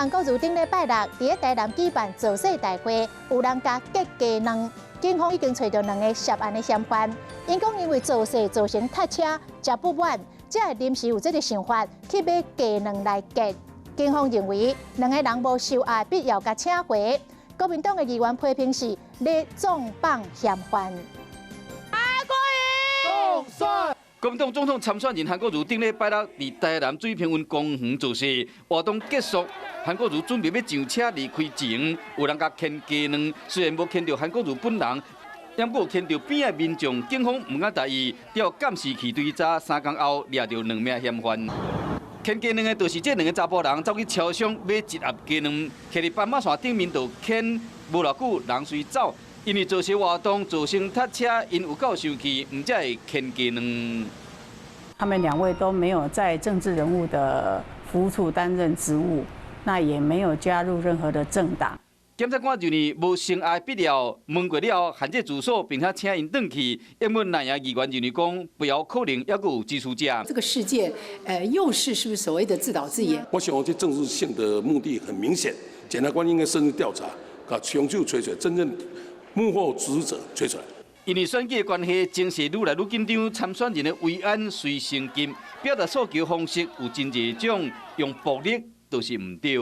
韓國瑜頂禮拜六佇台南舉辦造勢大會，有人共結雞卵，警方已經揣著兩个涉案的嫌犯。𪜶講因為造勢造成塞車，食不完，才會臨時有這个想法去買雞卵來結。警方認為兩个人無收押必要，共請回。國民黨的議員批評是咧縱放嫌犯。韓國瑜當選。國民黨總統參選人韓國瑜頂禮拜六佇台南水平溫公園造勢活動結束，韓國瑜準備欲上車離開前，有人共牽雞卵，雖然無牽著韓國瑜本人，毋過牽著邊仔民眾，警方毋敢大意，調監視器追查，3工後掠著兩名嫌犯。牽雞卵的就是這兩个查埔人，走去超商買一盒雞卵，徛佇斑馬線頂面就牽，無偌久人隨走。因為造勢活動造成塞車，𪜶有夠生氣，毋才會牽雞卵。他們兩位都沒有在政治人物的服務處擔任職務，那也沒有加入任何的政黨。檢察官認為無聲押必要，問過了後限制住所，並且請𪜶轉去。因為南亞議員認為講，背後可能猶閣有指使者。這個事件，又是不是所謂的自導自演？我想這政治性的目的很明顯，檢察官應該深入調查，共兇手揣出來，真正幕後指使者揣出來。因為選舉的關係，情勢愈來愈緊張，參選人的維安隨升級，表達訴求方式有真濟種，用暴力都是毋對。